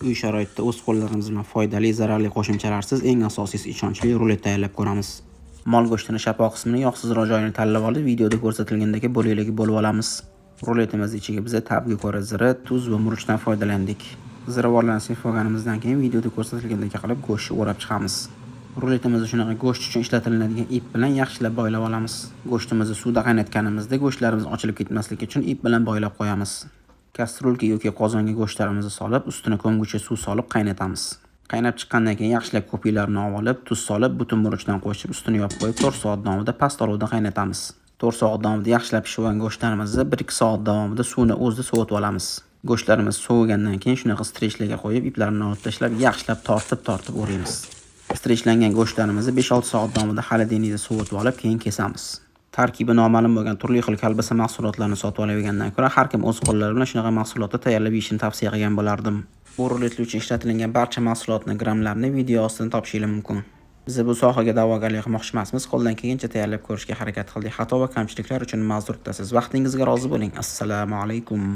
Uy sharoitida o'z qo'llarimiz bilan foydali, zararli qo'shimchalarsiz, eng asosiysi ishonchli rulet tayyorlab ko'ramiz. Mol go'shtini shapoq qismini yog'sizroq joyini tanlab olib, videoda ko'rsatilgandek bo'laklarga bo'lib olamiz. Ruletimiz ichiga biza ta'bga ko'ra zira, tuz va murchdan foydalandik. Ziravorlarni sepib olganimizdan keyin videoda ko'rsatilgandek qilib go'shtni o'rab chiqamiz. Ruletimizni shunaqa go'sht uchun ishlatiladigan ip bilan yaxshilab boylab olamiz. Go'shtimizni suvda qaynatganimizda go'shtlarimiz ochilib ketmasligi uchun ip bilan boylab qo'yamiz. Kastrulka yoki qozonga go'shtlarimizni solib, ustini ko'mgucha suv solib qaynatamiz. Qaynab chiqqandan keyin yaxshilab ko'piklarni olib, tuz solib, butun murchdan qo'shib, ustini yopib qo'yib 4 soat davomida past olovda qaynatamiz. 4 soat davomida yaxshilab pishib olgan go'shtlarimizni 1-2 soat davomida suvni o'zida sovutib olamiz. Go'shtlarimiz sovigandan keyin shunaqa strechlarga qo'yib, iplarini olib tashlab, yaxshilab tortib-tortib o'raymiz. Strechlangan go'shtlarimizni 5-6 soat davomida холодильник da sovutib olib, keyin kesamiz. Tarkibi noma'lum bo'lgan turli xil kolbasa mahsulotlarini sotib olavergandan ko'ra har kim o'z qo'llari bilan shunaqa mahsulotni tayyorlab yeyishini tavsiya qilgan bo'lardim. Bu ruletlar uchun ishlatilgan barcha mahsulotni grammlarini video ostidan topishingiz mumkin. Biz bu sohaga da'vogarlik qilmoqchi emasmiz, qo'ldan kelgancha tayyorlab ko'rishga harakat qildik. Xato va kamchiliklar uchun ma'zur tutasiz. Vaqtingizga rozi bo'ling. Assalomu alaykum.